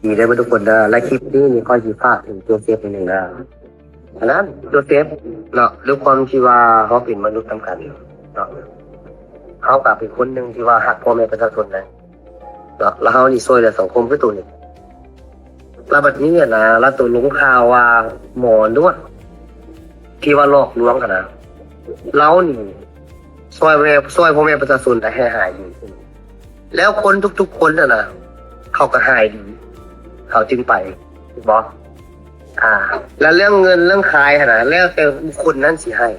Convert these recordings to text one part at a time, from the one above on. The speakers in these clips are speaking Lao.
ດີເດີເບິດທຸກຄົນເດີ ແລະຄລິບນີ້ນີ້ຂ້ອຍຊິຝາກເຖິງໂຈເຊັບນິດໜຶ່ງເດີ. ອັນນັ້ນໂຈເຊັບເນາະ ດ້ວຍຄວາມທີ່ວ່າເຮົາເປັນມະນຸດນຳກັນເນາະ ເຮົາກໍເປັນຄົນໜຶ່ງທີ່ວ່າຮັກພໍ່ແມ່ປະຊາຊົນນະເນາະ ແລ້ວເຮົານີ້ຊ່ວຍເຫຼືອສັງຄົມຄືໂຕນີ້ ແລ້ວບັດນີ້ນະ ແລ້ວໂຕລົງຂ່າວວ່າໝໍນວດທີ່ວ່າຫຼອກລວງຫັ້ນນະ ລາວນີ້ຊ່ວຍແມ່ ຊ່ວຍພໍ່ແມ່ປະຊາຊົນໄດ້ໃຫ້ຫາຍດີຂຶ້ນ ແລ້ວຄົນທຸກໆຄົນຫັ້ນນະ ເຂົາກໍຫາຍດີ ເຂົາຈຶ່ງໄປ ແມ່ນບໍ່? ອ່າ ແລ້ວເລື່ອງເງິນເລື່ອງຄາຍຫັ້ນນະ ແລ້ວແຕ່ບຸກຄົນນັ້ນຊິໃຫ້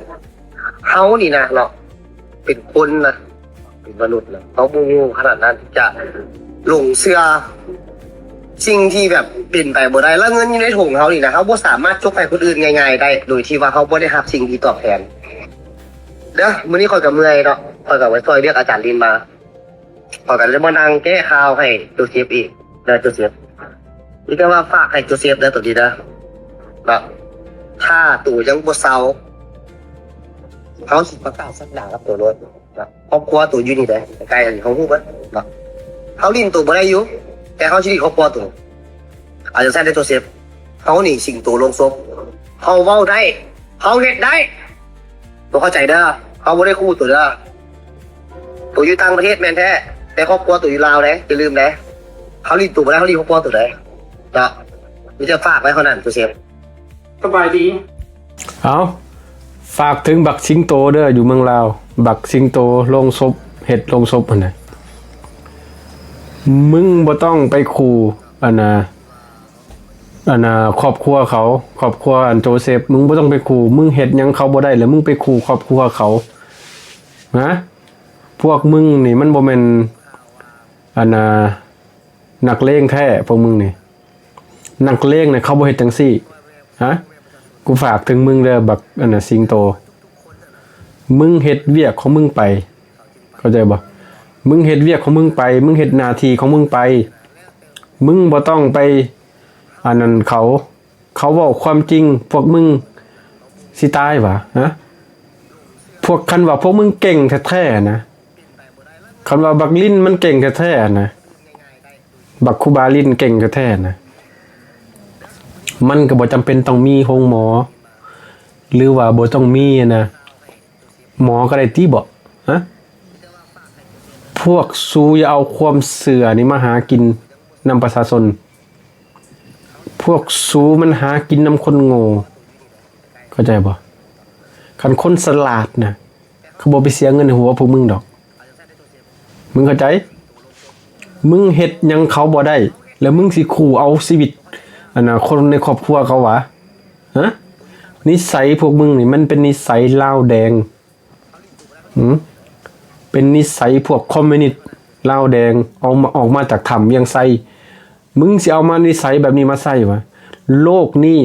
ເຮົານີ້ນະເນາະ ເປັນຄົນນະ ເປັນມະນຸດນະ ເຮົາບໍ່ໂງ່ຂະໜາດນັ້ນທີ່ຈະຫຼົງເຊື່ອສິ່ງທີ່ແບບເປັນໄປບໍ່ໄດ້ ແລ້ວເງິນຢູ່ໃນຖົງເຮົານີ້ນະ ເຮົາບໍ່ສາມາດຈົກໃຫ້ຄົນອື່ນງ່າຍໆໄດ້ ໂດຍທີ່ວ່າເຮົາບໍ່ໄດ້ຮັບສິ່ງທີ່ຕອບແທນເດີ. ມື້ນີ້ຂ້ອຍກໍເມື່ອຍເນາະ ຂ້ອຍກໍໄປຊ່ອຍວຽກອາຈານລິນມາ ຂ້ອຍກໍເລີຍມານັ່ງແກ້ຂ່າວໃຫ້ໂຈເຊັບອີກເດີ ໂຈເຊັບ ມີແຕ່ວ່າຝາກໃຫ້ໂຈເຊັບເດີ ໂຕນີ້ເດີເນາະ ຖ້າໂຕຍັງບໍ່ເຊົາ ເຮົາຊິປະກາດສັກດາກັບໂຕໂລດເນາະ ຄອບຄົວໂຕຢູ່ນີ້ເດ້ ໃກ້ໆ ເຮົາຮູ້ເບິດເນາະ ເຮົາຫຼິ້ນໂຕບໍ່ໄດ້ຢູ່ ແຕ່ເຮົາຊິຫຼິ້ນຄອບຄົວໂຕ ເອົາຈັ່ງຊັ້ນເດີ ໂຈເຊັບ ເຮົານີ້ສິງໂຕໂລງສົບ ເຮົາເວົ້າໄດ້ ເຮົາເຮັດໄດ້ ໂຕເຂົ້າໃຈເດີ ເຮົາບໍ່ໄດ້ຂູ່ໂຕເດີ ໂຕຢູ່ຕ່າງປະເທດແມ່ນແທ້ ແຕ່ຄອບຄົວໂຕຢູ່ລາວເດ້ ຢ່າລືມເດ້ ເຮົາຫຼິ້ນໂຕບໍ່ໄດ້ ເຮົາຫຼິ້ນຄອບຄົວໂຕໄດ້ເນາະ ມີແຕ່ຝາກໄວ້ເທົ່ານັ້ນ ໂຈເຊັບ. ສະບາຍດີ ເອົາ ຝາກເຖິງບັກສິງໂຕເດີ ຢູ່ເມືອງລາວ ບັກສິງໂຕໂລງສົບ ເຮັດໂລງສົບຫັ້ນນະ ມຶງບໍ່ຕ້ອງໄປຂູ່ ອັນນ່າ ອັນນ່າ ຄອບຄົວເຂົາ ຄອບຄົວອັນໂຈເຊັບ ມຶງບໍ່ຕ້ອງໄປຂູ່ ມຶງເຮັດຫຍັງເຂົາບໍ່ໄດ້ ແລ້ວມຶງໄປຂູ່ຄອບຄົວເຂົາ ຮະ ພວກມຶງນີ້ມັນບໍ່ແມ່ນ ອັນນ່າ ນັກເລງແທ້ ພວກມຶງນີ້ ນັກເລງນະ ເຂົາບໍ່ເຮັດຈັ່ງຊີ້ ຮະ ກູຝາກເຖິງມຶງເດີ ບັກ ອັນນ່າ ສິງໂຕ ມຶງເຮັດວຽກຂອງມຶງໄປ ເຂົ້າໃຈບໍ່? ມຶງເຮັດວຽກຂອງມຶງໄປ ມຶງເຮັດໜ້າທີ່ຂອງມຶງໄປ ມຶງບໍ່ຕ້ອງໄປ ອັນນັ້ນເຂົາ ເຂົາເວົ້າຄວາມຈິງ ພວກມຶງຊິຕາຍຫວາ ຮະ ພວກ ຄັນວ່າພວກມຶງເກັ່ງແທ້ໆນະ ຄັນວ່າບັກລິນມັນເກັ່ງແທ້ໆນະ ບັກຄູບາລິນເກັ່ງແທ້ໆນະ ມັນກໍບໍ່ຈຳເປັນຕ້ອງມີໂຮງໝໍ ຫຼືວ່າບໍ່ຕ້ອງມີ ອັນນ່າ ໝໍກໍໄດ້ຕິເບາະ ຮະ ພວກສູຢ່າເອົາຄວາມເຊື່ອນີ້ມາຫາກິນນຳປະຊາຊົນ ພວກສູມັນຫາກິນນຳຄົນໂງ່ ເຂົ້າໃຈບໍ່? ຄັນຄົນສະຫຼາດນະ ເຂົາບໍ່ໄປເສຍເງິນໃຫ້ຫົວພວກມຶງດອກ ມຶງເຂົ້າໃຈ? ມຶງເຮັດຫຍັງເຂົາບໍ່ໄດ້ ແລ້ວມຶງຊິຂູ່ເອົາຊີວິດ ອັນນ່າ ຄົນໃນຄອບຄົວເຂົາຫວາ? ຮະ ນິໄສພວກມຶງນີ້ ມັນເປັນນິໄສລາວແດງ ຫື ເປັນນິໄສພວກຄອມມິວນິດລາວແດງ ເອົາມາ ອອກມາຈາກຖ້ຳວຽງໄຊ ມຶງຊິເອົາມານິໄສແບບນີ້ມາໃຊ້ຫວາ? ໂລກນີ້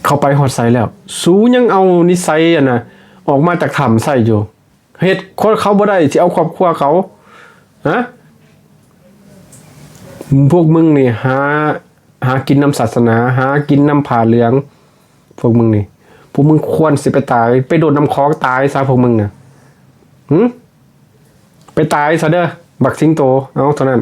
ເຂົາໄປຮອດໃສແລ້ວ? ສູຍັງເອົານິໄສ ອັນນ່າ ອອກມາຈາກຖ້ຳໃຊ້ຢູ່ ເຮັດຄົນເຂົາບໍ່ໄດ້ ຊິເອົາຄອບຄົວເຂົາ ຮະ? ພວກມຶງນີ້ຫາ ຫາກິນນຳສາສະໜາ ຫາກິນນຳຜ້າເຫຼືອງ ພວກມຶງນີ້ ພວກມຶງຄວນຊິໄປຕາຍ ໄປໂດດນຳຂອງຕາຍຊະ ພວກມຶງນະ ຫື ໄປຕາຍຊະເດີ ບັກສິງໂຕ ເອົາເທົ່ານັ້ນ.